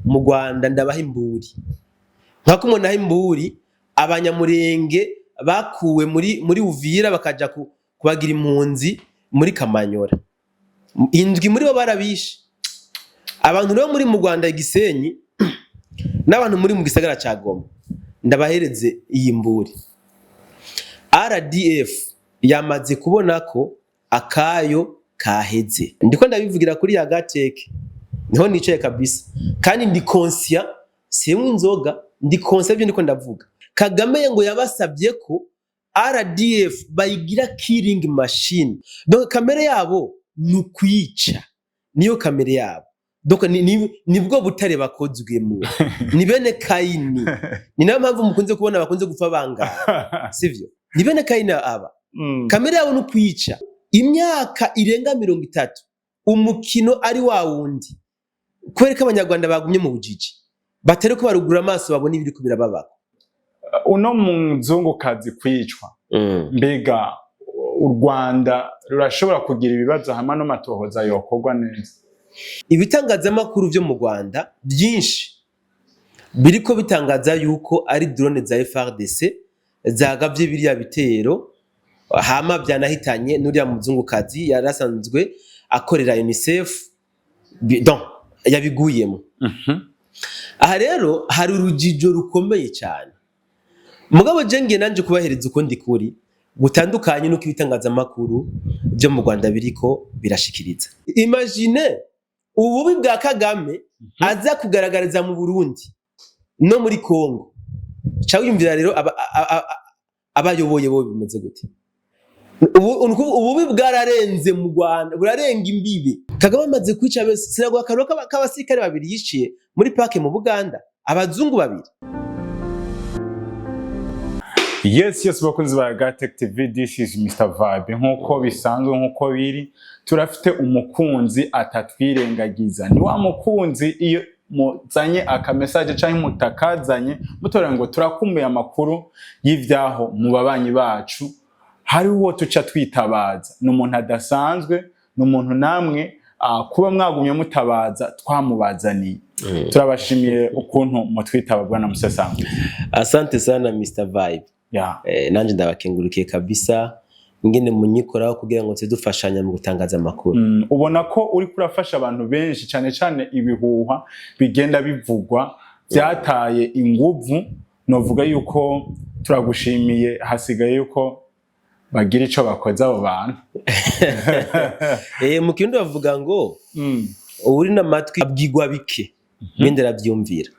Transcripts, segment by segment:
Mu Rwanda ndabaha imburi nka kumwe naho imburi Abanyamurenge bakuwe muri Uvira, bakaja kubagira impunzi muri Kamanyora. Indwi muri bo barabishe. Abantu rero muri mu Rwanda, Igisenyi, n'abantu muri mu gisagara ca Goma, ndabahereze iyi mburi: RDF yamaze kubona ko akayo kaheze. Ndiko ndabivugira kuri ya gateke, niho nicaye kabisa, kandi ndi conscient, simwe inzoga, ndi conscient ibyo ndiko ndavuga. Kagame ngo yabasabye ko RDF bayigira killing machine. Donc kamere yabo ni ukwica, niyo kamere yabo. Donc nibwo butare bakozwemo, ni bene Kayini. Ni nayo mpamvu mukunze kubona bakunze gupfa bangana, sivyo? Ni bene Kayini aba. Kamere yabo ni ukwica. Imyaka irenga 30 umukino ari wa wundi. Kubera ko Abanyarwanda bagumye mu bujiji, batari ko barugura amaso babona ibiriko birababako. Uno muzungukazi kwicwa, mbega u Rwanda rurashobora kugira ibibazo hamwe n'amatohoza yokorwa neza? Ibitangazamakuru vyo mu Rwanda byinshi biriko bitangaza yuko ari drone za FARDC zagavye biriya bitero, hama vyanahitanye n'uriya muzungukazi yari asanzwe akorera UNICEF, donc yabiguyemo. Aha rero hari urujijo rukomeye cyane. Mugabo je ngiye nanje kubahereza ukundi kuri gutandukanye nuko ibitangazamakuru byo mu Rwanda biriko birashikiriza. Imagine ububi bwa Kagame aza kugaragariza mu Burundi no muri Congo. Ca wiyumvira rero abayoboye bo bimeze gute? Ububi bwararenze mu Rwanda, burarenga imbibe. Kagame amaze kwica bese. Sinaguha akarorero k'abasirikare babiri yiciye muri parc mu Buganda, abazungu babiri. Yes, bakunzi ba Gatech TV, this is Mr Vibe. Nkuko bisanzwe, nkuko biri, turafite umukunzi atatwirengagiza. Ni wa mukunzi iyo muzanye akamesaje canke mutakazanye, mutora ngo turakumbuye amakuru y'ivyaho mu babanyi bacu, hari uwo tuca twitabaza. Ni umuntu adasanzwe, ni umuntu namwe kuba mwagumye mutabaza twamubazaniye. Turabashimiye ukuntu mutwitaba, bwana Musesanguzi. Asante sana, Mr Vibe. Nanje ndabakengurukiye kabisa ingene munyikoraho kugira ngo tuze dufashanya mu gutangaza amakuru. Ubona ko uriko urafasha abantu benshi, cyane cyane ibihuha bigenda bivugwa byataye inguvu. Novuga yuko turagushimiye, hasigaye yuko bagira ico bakoze abo bantu. Mu Kirundi bavuga ngo uri n'amatwi abwigwa bike, bindi aravyumvira.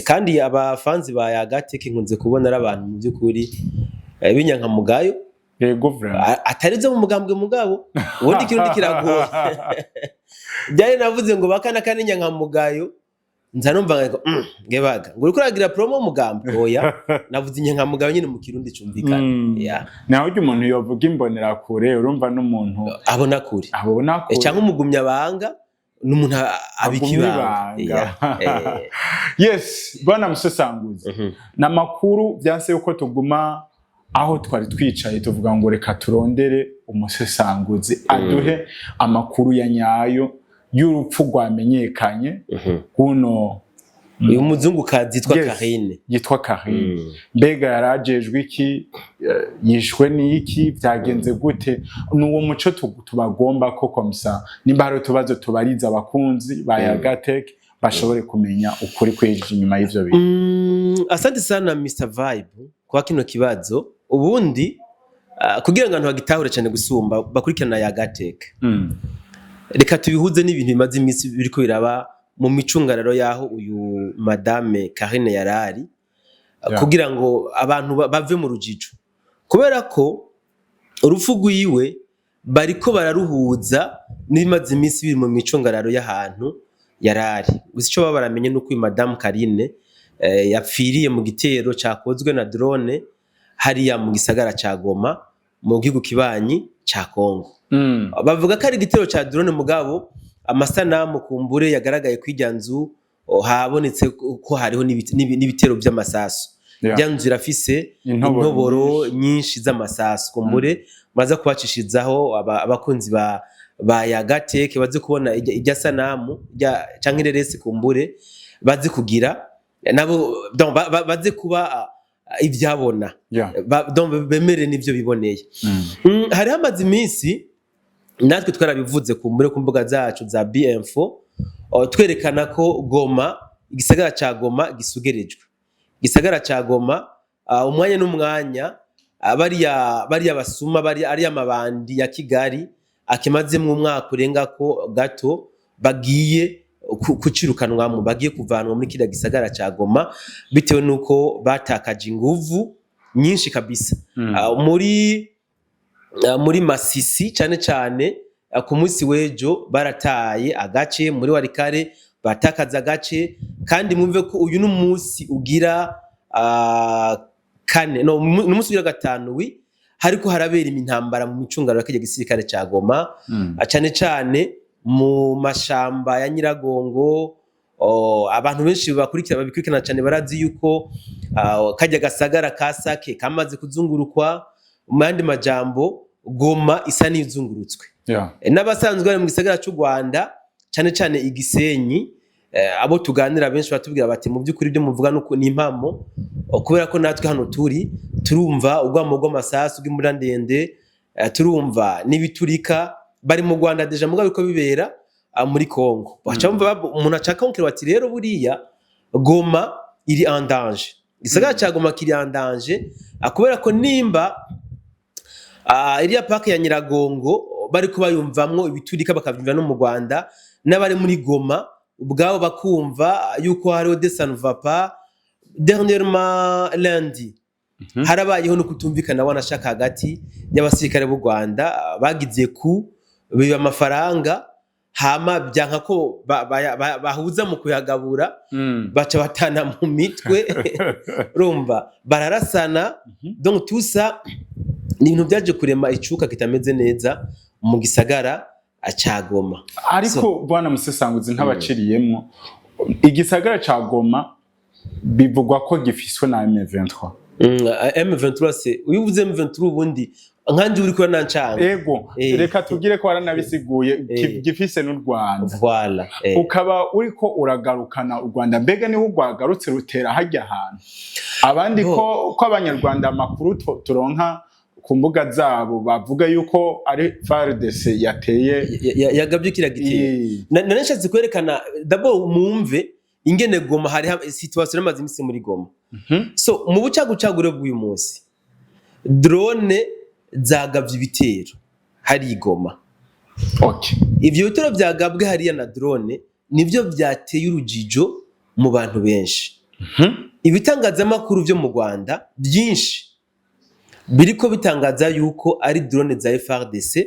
Kandi abafanzi ba Yagateke nkunze kubona ari abantu mu by'ukuri b'inyankamugayo. Yego, vraiment. Atarizo mu mugambwe, mugabo ubundi Kirundi kiragoye. Byari navuze ngo bakana kandi inyankamugayo, nza numva ngo ngebaga ngo uriko uragira promo mugambwe. Oya, navuze inyankamugayo nyine mu Kirundi cumvikana. Yeah. Naho urya umuntu yovuga imbonerakure, urumva n'umuntu abona kure. Abona kure. Canke umugumya banga n'umuntu abika Agumya ibanga. ibanga. Yeah. Yes, bwana Musesanguzi, n'amakuru byanse yuko tuguma aho twari twicaye tuvuga ngo reka turondere umusesanguzi aduhe amakuru ya nyayo y'urupfu rwamenyekanye kuno Uyu muzungukazi yitwa Karine. Yitwa Karine. Mbega yarajejwe iki? Yishwe n'iki? Byagenze gute? Ni uwo muco tubagomba ko komsa nimba hari utubazo tubariza abakunzi ba Yagatech bashobore kumenya ukuri kw'ejo inyuma y'ivyo bintu. Asante sana, Mr Vibe, kwa kino kibazo. Ubundi kugira ngo abantu bagitahure cyane gusumba bakurikirana Yagatech, reka tubihuze n'ibintu bimaze iminsi biriko biraba mu micungararo y'aho uyu madame Karine yarari, kugira ngo abantu bave mu rujijo, kubera ko urupfu rwiwe bariko bararuhuza n'ibimaze iminsi biri mu micungararo y'ahantu yarari. Gusa ico baba baramenye nuko uyu madame Karine yapfiriye mu gitero cakozwe na drone hariya mu gisagara ca Goma mu gihugu kibanyi ca Congo. Bavuga ko ari igitero ca drone, mugabo amasanamu kumbure yagaragaye kw'irya nzu, habonetse ko hariho n'ibitero vy'amasasu. Irya nzu irafise Intoboro intoboro nyinshi. nyinshi z'amasasu. Kumbure baza kubacishirizaho abakunzi ba Yagateke baze kubona irya sanamu canke ireresi kumbure. Baze kugira nabo, donc baze kuba ivyabona. Donc bemere n'ivyo biboneye. Hari hamaze iminsi natwe twarabivuze ku mbuga zacu za BM4, twerekana ko Goma, igisagara ca Goma gisugerejwe. Igisagara ca Goma, umwanya n'umwanya, bariya basuma, bariya ariya mabandi ya Kigali akimazemwo umwaka urenga ko gato, bagiye kucirukanwamwo, bagiye kuvanwa muri kiriya gisagara ca Goma bitewe nuko batakaje inguvu nyinshi kabisa. Muri Masisi cane cane, ku munsi w'ejo barataye agace, muri Walikale batakaza agace. Kandi mwumve ko uyu n'umunsi ugira kane, no n'umunsi ugira gatanu wi hariko harabera intambara mu micungararo y'akirya gisirikare ca Goma, cane cane mu mashamba ya Nyiragongo. Abantu benshi bakurikira, babikurikirana cane, barazi yuko karya gasagara ka Sake kamaze kuzungurukwa. Mu yandi majambo, Goma isa n'izungurutswe. N'abasanzwe bari mu gisagara c'u Rwanda, cane cane Igisenyi, abo tuganira benshi batubwira bati: "Mu by'ukuri ibyo muvuga nuko ni impamo, kubera ko natwe hano turi turumva urwamo rw'amasasu rw'imbunda ndende, turumva n'ibiturika." Bari mu Rwanda déjà, mugabo biriko bibera muri Congo. Baca bumva umuntu aca konkera bati: "Rero buriya Goma iri en danger, igisagara ca Goma kiri en danger." Kubera ko nimba iriya parc ya Nyiragongo bariko bayumvamwo ibiturika, bakavyumva no mu Rwanda, n'abari muri Goma ubwabo bakumva yuko hariho des ça ne va pas. Dernièrement, lundi, harabayeho no kutumvikana wanashaka hagati y'abasirikare b'u Rwanda bagize ku biba amafaranga, hama byanka ko bahuza mu kuyagabura, baca batana mu mitwe, urumva bararasana. Donc tout ça ni ibintu byaje kurema icuka kitameze neza mu gisagara ca Goma. Ariko bwana Musesanguzi, ntabaciriyemwo, igisagara ca Goma bivugwa ko gifiswe na M23. M23 se, uyu uvuze M23 ubundi nkanje uri kura nancanga. Ego. Reka tubwire ko waranabisiguye, gifise n'u Rwanda. Voilà. Ukaba uriko uragarukana u Rwanda, mbega niho rwagarutse rutera hajya ahantu abandi ko abanyarwanda amakuru turonka ku mbuga zabo bavuga yuko ari FARDC yateye? Yagabye kiriya gitero. Nari nshatse kwerekana d'abord mumve ingene Goma hari situation yamaze imisi muri Goma. So mu bucagucagure bw'uyu munsi, drone zagabye ibitero hari i Goma. Ivyo bitero vyagabwe hariya na drone nivyo vyateye urujijo mu bantu benshi. Ibitangazamakuru vyo mu Rwanda byinshi biriko bitangaza yuko ari drone za FARDC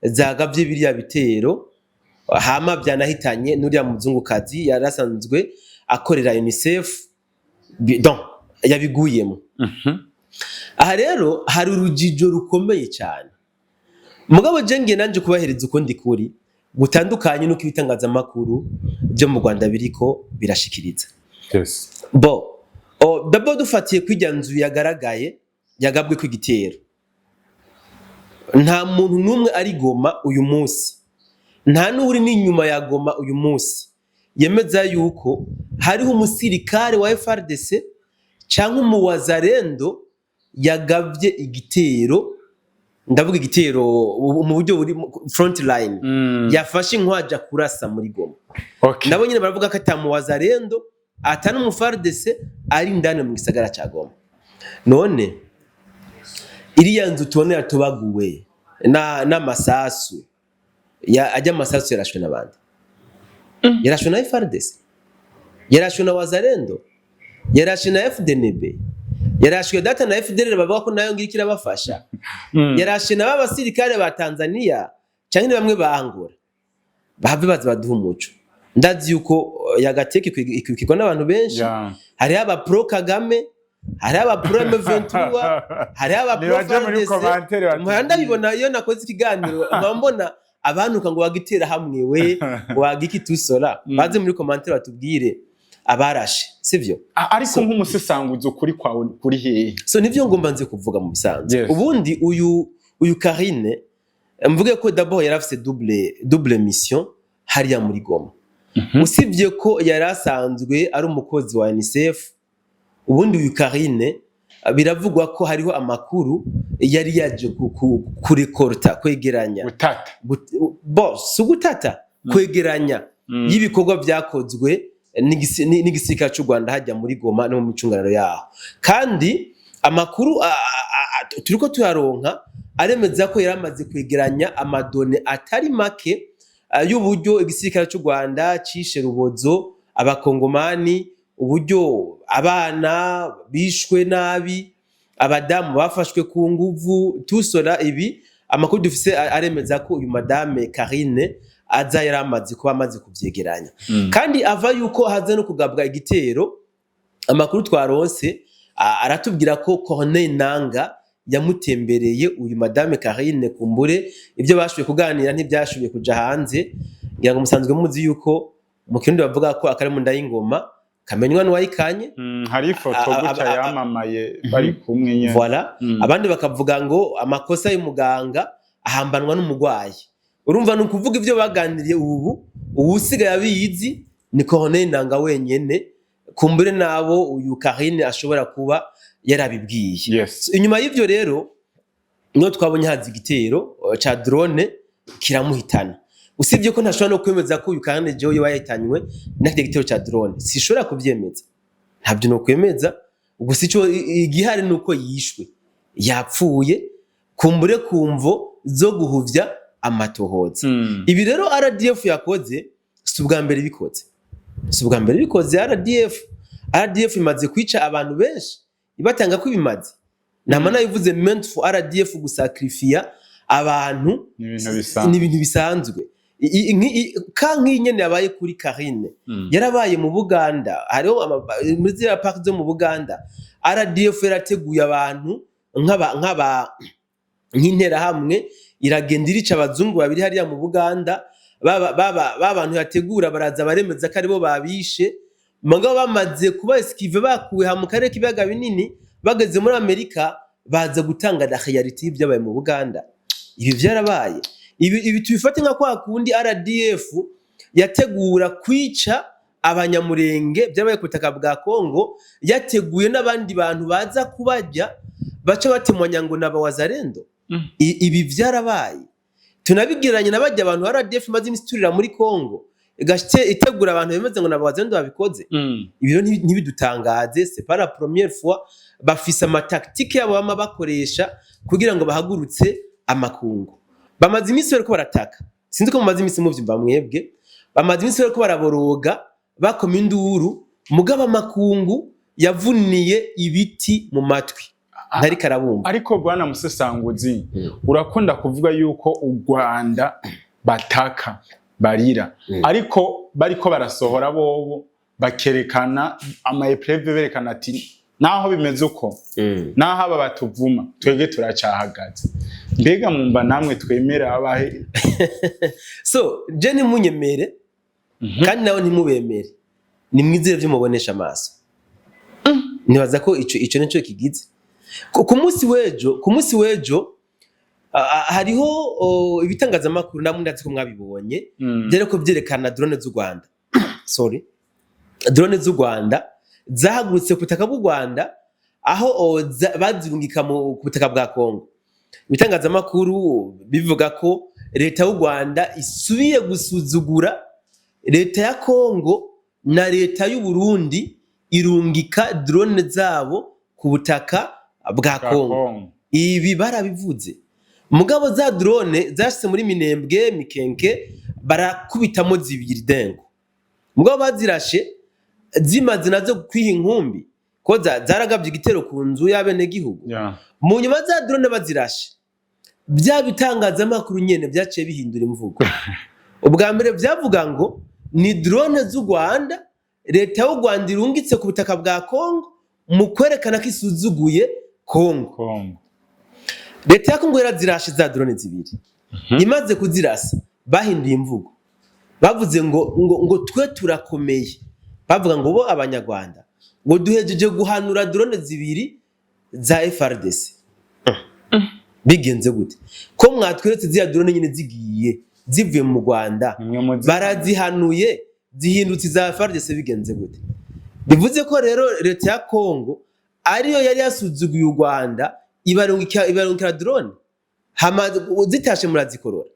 zagabye biriya bitero, hama vyanahitanye n'uriya muzungukazi yari asanzwe akorera UNICEF, donc yabiguyemo. Aha rero hari urujijo rukomeye cyane. Mugabo je ngiye nanje kubahereza ukundi kuri gutandukanye n'uko ibitangazamakuru byo mu Rwanda biriko birashikiriza. Bo d'abord dufatiye kw'irya nzu yagaragaye yagabwe kw'igitero, nta muntu n'umwe ari Goma uyu munsi, nta n'uri n'inyuma ya Goma uyu munsi yemeza yuko hariho umusirikare wa FARDC cyangwa umuwazarendo yagabye igitero. Ndavuga igitero mu buryo buri front line, yafashe inkwaja kurasa muri Goma. Nabo nyine baravuga ko ata muwazarendo, ata n'umu FARDC ari indani mu gisagara ca Goma. None iriya nzu tubona yatobaguwe na n'amasasu ya ajya, amasasu yarashwe n'abandi, yarashwe na FARDC, yarashwe na Wazalendo, yarashwe na FDNB, yarashwe data na FDLR bavuga ko nayo ngiriko irabafasha, yarashe na b'abasirikare ba Tanzania canke ni bamwe ba Angola? Bahave baza baduha umuco. Ndazi yuko yagateka ikwikirwa n'abantu benshi. Hariho aba pro Kagame, hariho aba pro M23, hariho aba pro Nibaje muri FARDC. commentaire batubwire. Mpora ndabibona iyo nakoze ikiganiro, nkaba mbona abantuka ngo wagitera hamwe we, ngo wagiki tusora. Baze muri commentaire batubwire abarashe, sivyo? Ariko nk'umusesanguzi, ukuri kwawe kuri hehe? So nivyo ngomba nze kuvuga mu bisanzwe. Ubundi uyu Karine, mvuge ko d'abord yari afise double mission hariya muri Goma. Usibye ko yari asanzwe ari umukozi wa UNICEF, ubundi uyu Karine biravugwa ko hariho amakuru yari yaje kurekorta, kwegeranya. Gutata. Bo si ugutata, kwegeranya y'ibikorwa byakozwe n'igisirikare cy'u Rwanda hajya muri Goma no mu micungararo yaho. Kandi amakuru turiko tuyaronka aremeza ko yari amaze kwegeranya ama données atari make y'uburyo igisirikare cy'u Rwanda cishe rubozo abakongomani, uburyo abana bishwe nabi, abadamu bafashwe ku nguvu, tusora. Ibi amakuru dufise aremeza ko uyu madame Karine aza yari amaze kuba amaze kuvyegeranya. Kandi ava yuko haza no kugabwa igitero, amakuru twaronse aratubwira ko Corneille Nanga yamutembereye uyu madame Karine. Kumbure ibyo bashoboye kuganira ntibyashoboye kuja hanze. Ngira ngo musanzwe muzi yuko mu Kirundi bavuga ko akari mu nda y'ingoma kamenywa n'uwayikanye. Hari ifoto gutya yamamaye bari kumwe nyene. Voilà. Abandi bakavuga ngo amakosa y'umuganga ahambanwa n'umurwayi. Urumva, ni ukuvuga ibyo baganiriye, ubu uwusigaye abizi ni Corneille Nanga wenyene, kumbure nabo uyu Karine ashobora kuba yarabibwiye. Inyuma y'ivyo rero niho twabonye haza igitero ca drone kiramuhitana. Usibye ko ntashobora no kwemeza ko uyu Karine jewe yoba yahitanywe n'akirya gitero ca drone, sishobora kuvyemeza, ntabyo nokwemeza. Gusa ico igihari ni uko yishwe, yapfuye, kumbure kumvo zo guhuvya amatohoza. Ibi rero RDF yakoze si ubwa mbere bikoze, si ubwa mbere bikoze. RDF imaze kwica abantu benshi ibatanga ko ibimaze nama nabivuze maintes fois, RDF gusacrifier abantu ni ibintu bisanzwe. Ni ibintu bisanzwe. Ka nk'iyi nyene yabaye kuri Karine, yarabaye mu Buganda. Hariho muri ziriya parc zo mu Buganda, RDF yarateguye abantu nk'aba nk'interahamwe, iragenda irica abazungu babiri hariya mu Buganda. Ba bantu yategura baraza baremeza ko aribo babishe. Mugabo bamaze kuba esquivé, bakuwe ha mu karere k'ibiyaga binini, bageze muri Amerika baza gutanga la réalité y'ibyabaye mu Buganda. Ibi byarabaye. Ibi tubifate nka kwa kundi RDF yategura kwica abanyamurenge, byabaye ku butaka bwa Kongo, yateguye n'abandi bantu baza kubarya, baca batemwanya ngo naba wazalendo. Ibi byarabaye. Tunabigereranye na bajya abantu RDF imaze iminsi iturira muri Kongo, igashite itegura abantu bemeze ngo naba wazalendo babikoze. Ibi rero ntibidutangaze, c'est pas la première fois. Bafise ama tactiques yabo bama bakoresha kugira ngo bahagurutse amakungu. Bamaze iminsi bariko barataka, sinzi ko mumaze iminsi muvyumva mwebwe, bamaze iminsi bariko baraboroga, bakoma induru, mugabo amakungu yavuniye ibiti mu matwi, ntariko arabumva. Ariko bwana Musesanguzi, urakunda kuvuga yuko u Rwanda bataka barira, ariko bariko barasohora bobo bakerekana ama preuves, berekana ati naho bimeze uko, naho aba batuvuma, twebwe turacahagaze. Mbega mwumva namwe twemera abahe? So je ntimunyemere, kandi nawe ntimubemere, nimwizere ivyo mubonesha amaso. Nibaza ko ico nico kigize. Ku munsi w'ejo hariho ibitangazamakuru, namwe ndazi ko mwabibonye, byariko vyerekana drone z'u Rwanda, sorry, drone z'u Rwanda zahagurutse ku butaka bw'u Rwanda, aho bazirungika ku butaka bwa Kongo. Ibitangazamakuru bivuga ko leta y'u Rwanda isubiye gusuzugura leta ya Kongo na leta y'u Burundi, irungika drone zabo ku butaka bwa Bwa Kongo. Kongo. Ibi barabivuze, mugabo za drone zashitse muri Minembwe, Mikenke, barakubitamo zibiri dengo. Mugabo bazirashe zimaze nazo kwiha inkumbi ko zaragabye igitero ku nzu y'abenegihugu. Mu nyuma za drone bazirashe, bya bitangazamakuru nyene byaciye bihindura imvugo. Ubwa mbere byavuga ngo ni drone z'u Rwanda, leta y'u Rwanda irungitse ku butaka bwa Kongo mu kwerekana ko isuzuguye Kongo. Kongo. Leta ya Kongo yarazirashe za drone zibiri. Imaze kuzirasa bahinduye imvugo, bavuze ngo twe turakomeye. Bavuga ngo bo abanyarwanda ngo duhejeje guhanura drone zibiri za FARDC. Bigenze gute ko mwatweretse ziriya drone nyine zigiye zivuye mu Rwanda? Nimwe muzi. Barazihanuye. zihindutse iza FARDC. Bigenze gute? Bivuze ko rero leta ya Kongo ariyo yari yasuzuguye u Rwanda, ibarungikira drone, hama zitashe murazikorora.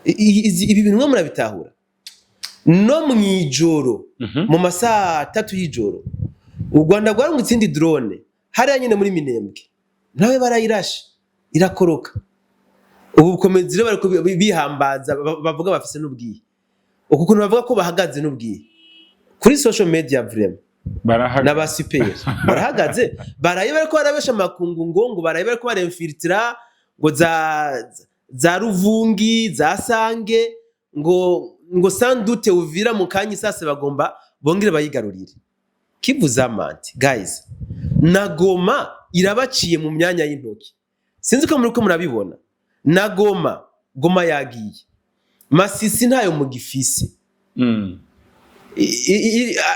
Ibi bintu mwe murabitahura? No mw'ijoro, mu masaha 3 y'ijoro, u Rwanda rwarungitse indi drone hariya nyine muri Minembwe, nawe barayirashe irakoroka. Ubu bukomezi rero bariko bihambaza, bavuga bafise n'ubwihe, uku kuntu bavuga ko bahagaze n'ubwihe kuri social media, vraiment. Barahagaze. N'aba super barahagaze, baraye bariko barabesha amakungu ngo baraye bariko baremfiltira ngo za Ruvungi, za Sange, ngo sandute Uvira mu kanya isase bagomba bongere bayigarurire. Kivuze amanti guys, na Goma irabaciye mu myanya y'intoki. Sinzi ko muriko murabibona. Na Goma, Goma yagiye, Masisi ntayo mugifise.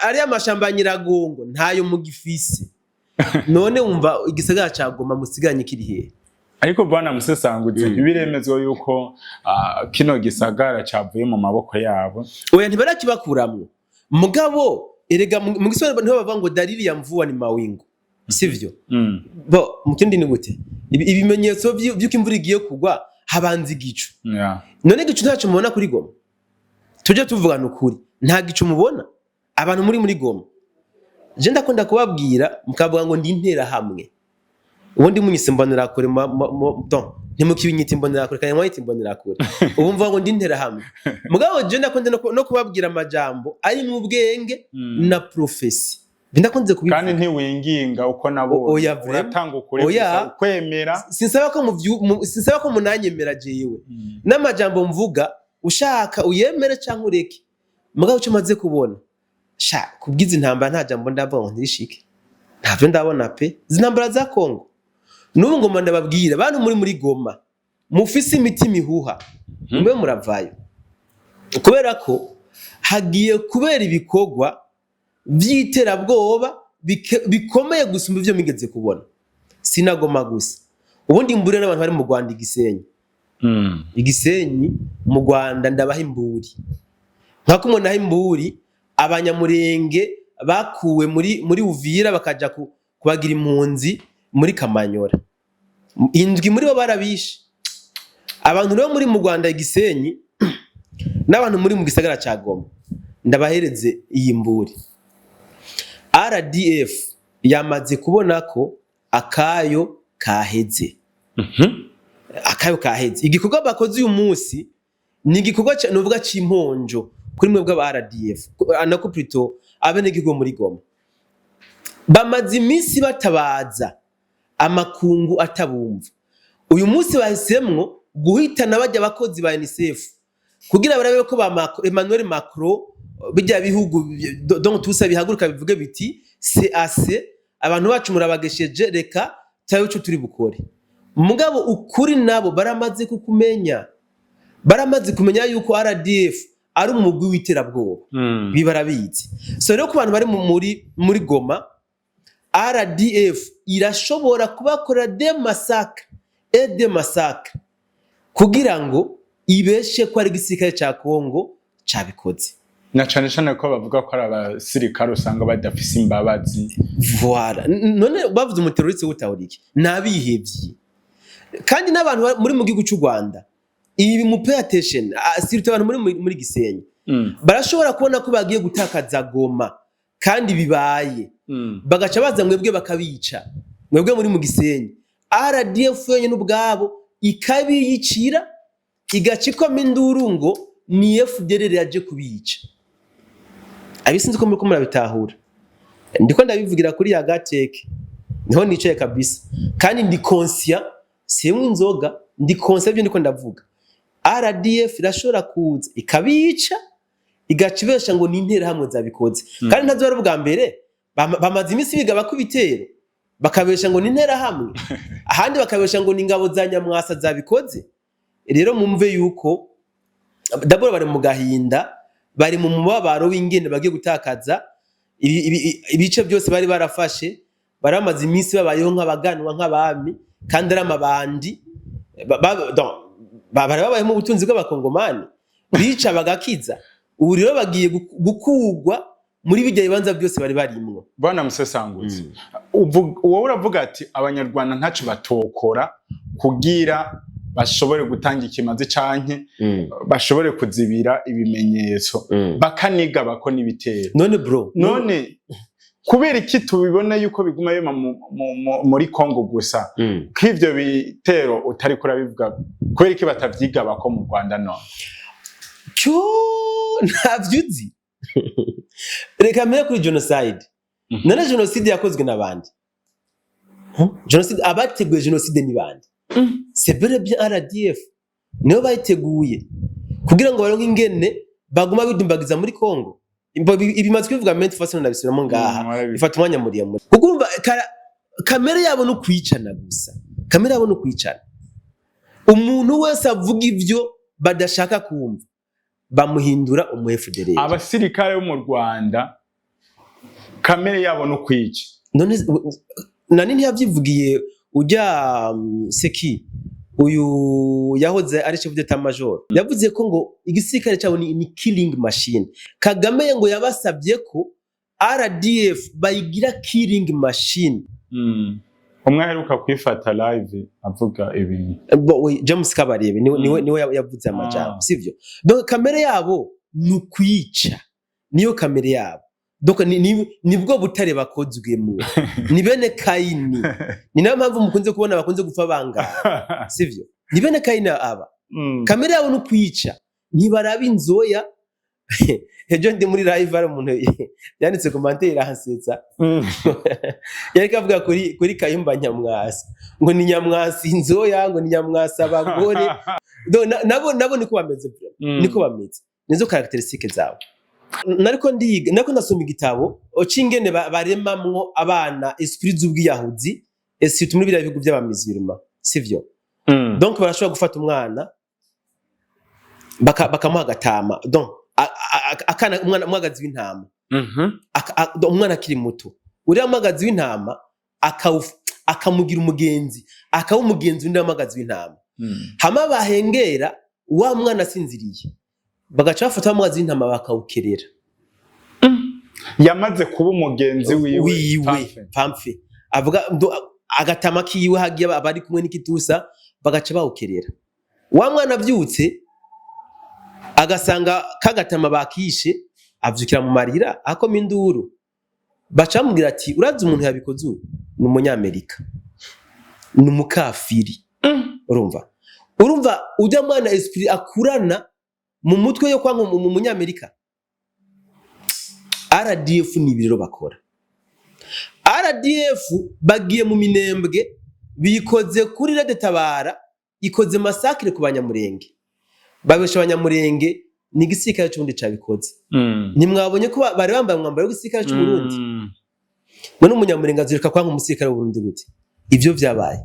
Ariya mashamba ya Nyiragongo ntayo mugifise. None wumva igisagara ca Goma musigaranye kiri hehe? Ariko bwana Musesanguzi, ntibiremezwa yuko kino gisagara cavuye mu maboko yabo? Oya, ntibarakibakuramwo. Mugabo erega mu Giswahili niho bavuga ngo dalili ya mvua ni mawingu, sivyo? Bo mu kindi ni gute? Ibimenyetso vy'uko imvura igiye kugwa, habanza igicu. None igicu ntaco mubona kuri Goma? Tujye tuvugana ukuri, nta gicu mubona? Abantu muri Goma, je ndakunda kubabwira, mukavuga ngo ndi interahamwe. Ubundi munyise imbonerakure, donc ntimukibinyita imbonerakure kandi mwanyita imbonerakure, ubu mvuga ngo ndi interahamwe. Mugabo je ndakunda no kubabwira amajambo ari mu bwenge na prophétie. Ndakunze kubivuga. Kandi ntiwinginga uko nabonye. Oya, vraiment. Uratanga ukuri Oya. gusa ukwemera. Sinsaba ko munanyemera jewe. N'amajambo mvuga, ushaka uyemere cyangwa ureke. Mugabo icyo maze kubona sha kubwiza intambara, nta jambo ndavuga ngo ntirishike, ntavyo ndabona pe. Izi ntambara za Kongo n'ubu ngoma, ndababwira bantu muri Goma mufise imitima ihuha, mube muravayo, kubera ko hagiye kubera ibikorwa vy'iterabwoba bikomeye gusumba ivyo migeze kubona. Sinagoma gusa, ubundi mbure n'abantu bari mu Rwanda, Igisenyi. Igisenyi mu Rwanda, ndabaha imburi nka kumwe naho imburi Abanyamurenge bakuwe muri Uvira, bakaja kubagira impunzi muri Kamanyora. Indwi muri bo barabishe. Abantu rero muri mu Rwanda Igisenyi n'abantu muri mu gisagara ca Goma, ndabahereze iyi mburi: RDF yamaze kubona ko akayo kaheze. Akayo kaheze. Igikorwa bakoze uyu munsi ni igikorwa nuvuga c'imponjo kuri mwebwe aba RDF, nako plutôt abenegihugu muri Goma. Bamaze iminsi batabaza amakungu atabumva. Uyu munsi bahisemwo guhitana bajya abakozi ba UNICEF kugira barabe ko ba Emmanuel Macron, bijya bihugu donc tout ça bihaguruka bivuge biti: "C'est assez, abantu bacu murabagesheje, reka turabe ico turi bukore." Mugabo ukuri nabo baramaze kukumenya, baramaze kumenya yuko RDF ari umugwi w'iterabwoba. Ibi barabizi. So rero ku bantu bari muri Goma, RDF irashobora kubakorera des massacres et des massacres kugira ngo ibeshe ko ari igisirikare ca Kongo cabikoze. Na cane cane ko bavuga ko ari abasirikare usanga badafise imbabazi. Voilà. None bavuze umu terroriste wutahura iki? Nabihevye. Kandi n'abantu muri mu gihugu cy'u Rwanda, ibi mu pay attention, surtout abantu muri Gisenyi, barashobora kubona ko bagiye gutakaza Goma kandi bibaye, bagaca baza mwebwe bakabica, mwebwe muri mu Gisenyi. RDF yonyine ubwabo ikabiyicira, igaca ikoma induru ngo ni FDLR yaje kubica. Abisinzi ko muriko murabitahura. Ndiko ndabivugira kuri ya gateke, niho nicaye kabisa, kandi ndi conscient, sinywa inzoga, ndi conscient ibyo ndiko ndavuga. RDF irashobora kuza ikabica, igaca ibesha ngo ni interahamwe zabikoze. Kandi ntazo ari ubwa mbere, bamaze iminsi biga bako ibitero, bakabesha ngo ni interahamwe, ahandi bakabesha ngo ni ingabo za Nyamwasa zabikoze. Rero mumve yuko d'abord bari mu gahinda, bari mu mubabaro w'ingene bagiye gutakaza ibice byose bari barafashe. Bari bamaze iminsi babayeho nk'abaganwa, nk'abami, kandi ari amabandi. Donc, bari babayeho mu butunzi bw'Abakongomani, bica bagakiza. Ubu rero bagiye gukugwa muri bijya bibanza byose bari barimwo. Bwana Musesanguzi, wowe uravuga ati Abanyarwanda ntaco batokora kugira bashobore gutanga ikimazi canke bashobore kuzibira ibimenyetso, bakaniga bako n'ibitero. None bro, None kubera iki tubibona yuko biguma bima muri Kongo gusa, ko ivyo bitero utariko urabivuga, kubera iki batavyiga bako mu Rwanda none? Cyo ntavyo uzi. Reka mbere kuri genocide. None genocide yakozwe n'abandi? Genocide, abateguye genocide ni bande? C'est bel et bien RDF, nibo bayiteguye kugira ngo baronke ingene baguma bidumbagiza muri Congo. Ibimaze kubivuga maintes fois, nabisubiramo ngaha. Warabivuze. Ifata umwanya muremure kuko urumva kamere yabo ni ukwicana gusa, kamere yabo ni ukwicana. Umuntu wese avuga ivyo badashaka kumva bamuhindura umu FDLR. Abasirikare bo mu Rwanda kamere yabo no kwica? None nani ntiyavyivugiye ujya seki uyu yahoze ari chef d'état major yavuze ko ngo igisirikare cyabo ni killing machine. Kagame ngo yabasabye ko RDF bayigira killing machine. Umwe aheruka kwifata live avuga ibintu. Bo, we, James Kabarebe niwe yavuze amajambo. Sivyo? Donc kamere yabo ni ukwica, niyo kamere yabo. Donc nibwo butare bakozwemo, ni bene Kayini. Ni nayo mpamvu mukunze kubona bakunze gupfa bangana, sivyo? Ni bene Kayini aba. Kamere yabo ni ukwica, ntibaraba inzoya. Ejo ndi muri live, hari umuntu yanditse commentaire iransetsa. Yariko avuga kuri Kayumba Nyamwasa, ngo ni Nyamwasa inzoya, ngo ni Nyamwasa abagore. Do, nabo niko bameze bro. Niko bameze, nizo caractéristiques zabo. Nariko ndiga, nariko ndasoma igitabo c'ingene baremamwo abana esprit z'ubwiyahuzi, surtout muri biriya bihugu by'abamiziruma, sivyo? Donc barashobora gufata umwana bakamuha agatama, donc akana, umwana umwagazi w'intama. Donc umwana akiri muto, uriya mwagazi w'intama akamugira umugenzi, akaba umugenzi w'undi mwagazi w'intama. Hama bahengera wa mwana asinziriye, bagaca bafata wa mwagazi w'intama bakawukerera. Yamaze kuba umugenzi wiwe. Wiwe. Pamfe. Pamfe avuga agatama kiwe hagiye abari kumwe n'ikitusa, bagaca bawukerera. Wa mwana avyutse agasanga kagatama bakishe, avyukira mu marira, akoma induru. Baca bamubwira ati: "Urazi umuntu yabikoze? Ubu ni Umunyamerika, ni umukafiri." Urumva ujya mwana esprit akurana mu mutwe yo kwanka mu Munyamerika. RDF ni ibirero bakora. RDF bagiye mu Minembwe, bikoze kuri Red Tabara, ikoze massacre ku Banyamurenge, babesha Abanyamurenge ni igisirikare c'Uburundi cabikoze. Ntimwabonye ko bari bambaye umwambaro w'igisirikare c'Uburundi? None Umunyamurenge azirika kwanka umusirikare w'Uburundi gute? Ivyo vyabaye.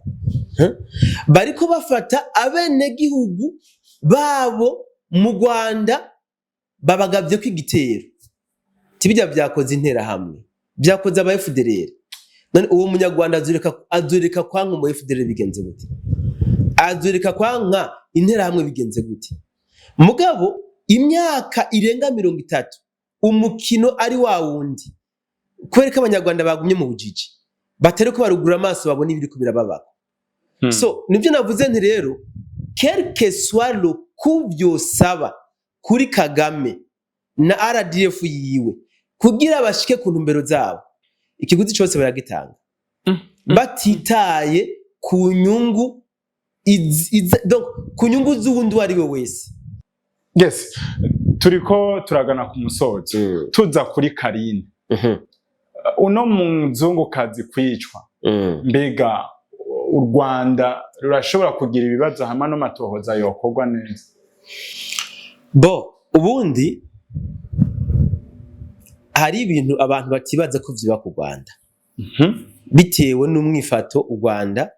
Huh? Bariko bafata abenegihugu babo mu Rwanda, babagavye ko igitero tibijya vyakoze Interahamwe, vyakoze aba FDLR. None uwo Munyarwanda azoreka kwanka umu FDLR bigenze gute? Azoreka kwanka Interahamwe bigenze gute? Mugabo imyaka irenga 30 umukino ari wa wundi, kubera ko Abanyarwanda bagumye mu bujiji, batari ko barugura amaso babona ibiriko birababako. So nibyo navuze nti rero, quel que soit le coût vyosaba kuri Kagame na RDF yiwe kugira bashike ku ntumbero zabo, ikiguzi cyose baragitanga batitaye ku nyungu donc ku nyungu z'uwundi uwo ari we wese. Yes, turiko turagana ku musozo, tuza kuri Karine, uno muzungukazi kwicwa. Mbega u Rwanda rurashobora kugira ibibazo hamwe n'amatohoza yokorwa neza? Bo ubundi hari ibintu abantu batibaza ko vyiba ku Rwanda bitewe n'umwifato u Rwanda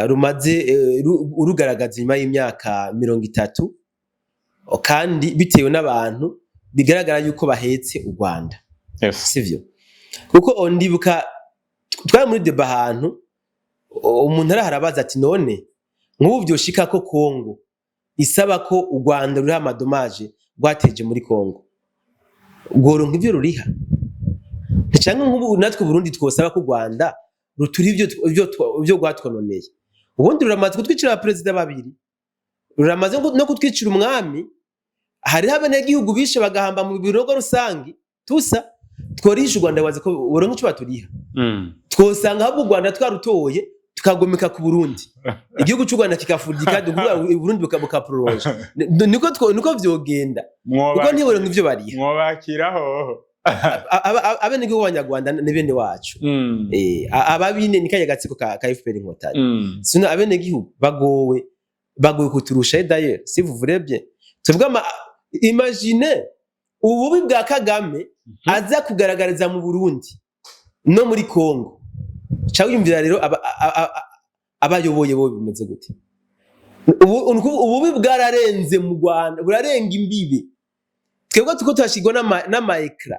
rumaze rugaragaza inyuma y'imyaka 30, kandi bitewe n'abantu bigaragara yuko bahetse u Rwanda. Sivyo? Kuko ndibuka twari muri débat ahantu, umuntu araha arabaza ati: "None nk'ubu vyoshika ko Kongo isaba ko u Rwanda ruriho ama dommages?" rwateje muri Kongo, rworonka ivyo ruriha? Nticanke nk'ubu natwe Burundi twosaba ko u Rwanda ruturi ivyo rwatwononeye. Ubundi ruramaze kutwicira abaperezida babiri, ruramaze no kutwicira umwami. Hariho abenegihugu bishe bagahamba mu binogo rusangi. Tusa tworisha u Rwanda, bazi ko boronka ico baturiha. Twosanga ahubwo u Rwanda twarutoye, tukagomeka ku Burundi, igihugu cy'u Rwanda kikafudika, dukuvuga Burundi bukaproroje. Niko vyogenda kuko ntiboronka ivyo bariha. Mwobakiraho. Abenegihugu b'Abanyarwanda ni bene wacu. Ababine ni kariya gatsiko ka FPR Inkotanyi. Sino abenegihugu bagowe kuturusha. D'ailleurs, si vous voulez bien, tuvuga ama imagine ububi bwa Kagame aza kugaragariza mu Burundi no muri Congo. Ca wiyumvira rero abayoboye bo bimeze gute? Ububi bwararenze mu Rwanda, burarenga imbibe. Twebwe tuko tuhashirwa n'ama écran.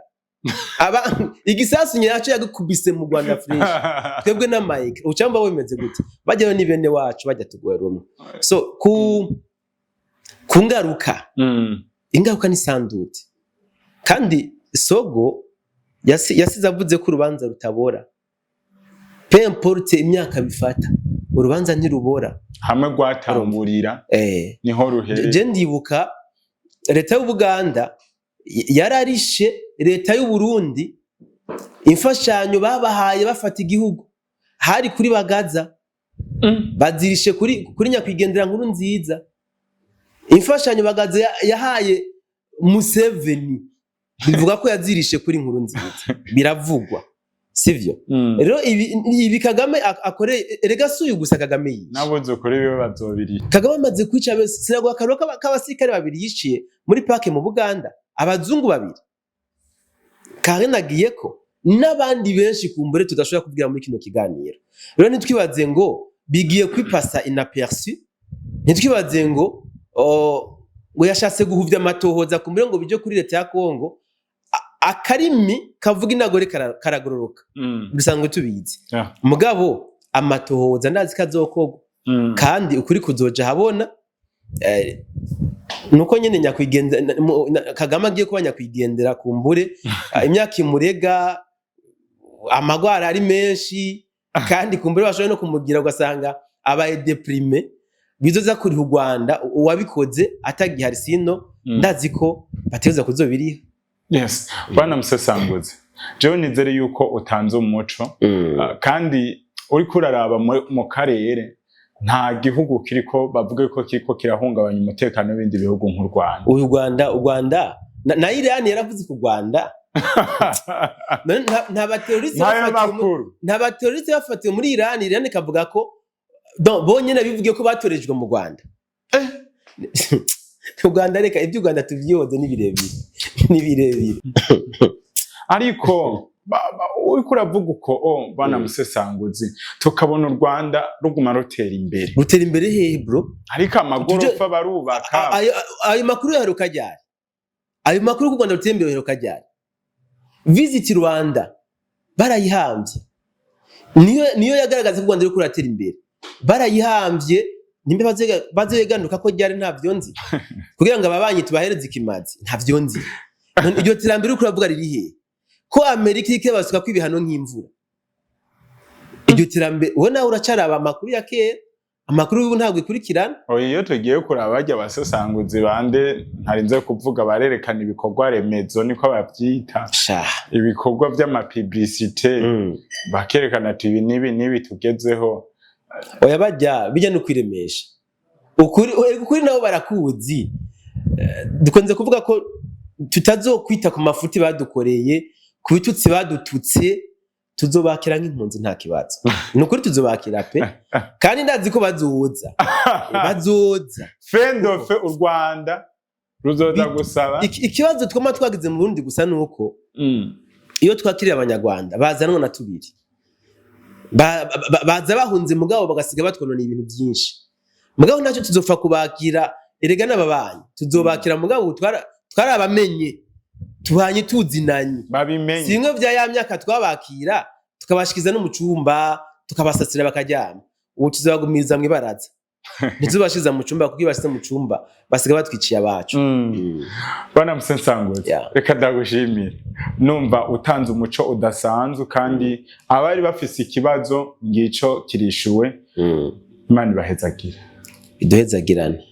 Aba igisasu nyacyo yagukubise mu Rwanda fresh, twebwe n'ama écran. Ucamba bo bimeze gute? Bajyayo ni bene wacu, bajya tugora rumwe. So ku ngaruka, ingaruka ni sandute. Kandi Sogo yasize avuze ko urubanza rutabora, peu importe imyaka bifata, urubanza ntirubora. Hamwe rwatangurira niho ruhereye. Je ndibuka leta y'Ubuganda yararishe leta y'Uburundi imfashanyo babahaye bafata igihugu, hari kuri Bagaza. Bazirishe kuri nyakwigendera Nkuru Nziza. Imfashanyo Bagaza yahaye Museveni, bivuga ko yazirishe kuri Nkuru Nziza, biravugwa, sivyo? Rero ibi Kagame akoreye, erega si uyu gusa Kagame yishe. N'abuzukuru biwe bazobiri. Kagame amaze kwica bese. Sinaguha akaroro k'abasirikare babiri yiciye muri parc mu Buganda, abazungu babiri. Karen agiye ko n'abandi benshi kumbure tudashobora kubwira muri kino kiganiro. Rero ntitwibaze ngo bigiye kwipasa inaperçu, ntitwibaze ngo ngo yashatse guhuvya amatohoza kumbure ngo bije kuri leta ya Kongo. Akarimi kavuga inagore karagororoka. Bisanzwe tubizi. Mugabo amatohoza ndazi kazokorwa kandi ukuri kuzoja habona. Nuko nyene Kagame agiye kuba nyakwigendera, kumbure imyaka imurega, amagwara ari menshi, kandi kumbure bashobora no kumugira ugasanga abaye déprimé, bizoza kuriha u Rwanda uwabikoze atagihari. Sino ndazi ko bategerezwa kuzobiriha. Yes, bwana Musesanguzi, jewe nizere yuko utanze umuco. Kandi uriko uraraba mu karere, nta gihugu kiriko bavuga ko kiriko kirahungabanya umutekano w'ibindi bihugu nk'u Rwanda. Uyu Rwanda, u Rwanda na Iran yaravuze ku Rwanda. None nta bateroriste Nk'ayo bafatiwe makuru. Nta bateroriste bafatiwe muri Iran? Iran ikavuga ko donc bonyene bivugiye ko batorejwe mu Rwanda. U Rwanda, reka ibyo u Rwanda tuvyihoze, ni birebire, ni birebire. Ariko uriko uravuga uko, oh, bwana Musesanguzi, tukabona u Rwanda ruguma rutera imbere. Rutera imbere hehe, bro? Ariko amagorofa barubaka. Ayo makuru yaheruka ryari? Ayo makuru ku Rwanda rutera imbere yaheruka ryari? Visit Rwanda barayihambye, niyo yagaragaza ko u Rwanda ruriko ruratera imbere. Barayihambye, nimba bazoyeganuka ko ryari, ntavyo nzi, kugira ngo ababanyi tubahereze ikimazi, ntavyo nzi. None iryo terambere uriko uravuga riri hehe, ko Amerika iriko irabasuka ko ibihano nk'imvura? Iryo terambere, wowe nawe uracaraba amakuru ya kera, amakuru y'ubu ntabwo ikurikirana. Oya, iyo tugiye kuraba barya abasesanguzi bande ntarinze kuvuga, barerekana ibikorwa remezo, niko bavyita, sha ibikorwa vy'ama publicité, bakerekana ati ibi n'ibi n'ibi tugezeho. Oya, bajya bijya no kwiremesha ukuri. Ukuri nabo barakuzi. Dukunze kuvuga ko tutazokwita ku mafuti badukoreye, ku bitutsi badututse. Tuzobakira nk'impunzi, nta kibazo. Ni ukuri tuzobakira pe, kandi ndazi ko bazoza, bazoza. Fendofe u Rwanda ruzoza gusaba. Ikibazo twama twagize mu Burundi gusa nuko iyo twakiriye Abanyarwanda bazanwa na tubiri, baza bahunze, mugabo bagasiga batwonona ibintu byinshi. Mugabo ntacyo, tuzopfa kubakira. Erega n'ababanyi tuzobakira, mugabo twarabamenye, tubanye tuzinanye. Babimenye. Si bimwe vya ya myaka twabakira tukabashikiza no mu cumba, tukabasasira bakaryama. Ubu tuzobagumiriza mw'ibaraza. Ntitubashiza mu cumba, kuko iyo bashize mu cumba basiga batwiciye abacu. Bwana Musensanguzi, reka ndagushimire. Numva utanze umuco udasanzwe, kandi abari bafise ikibazo ngico kirishuwe. Imana ibahezagire. Iduhezagirane.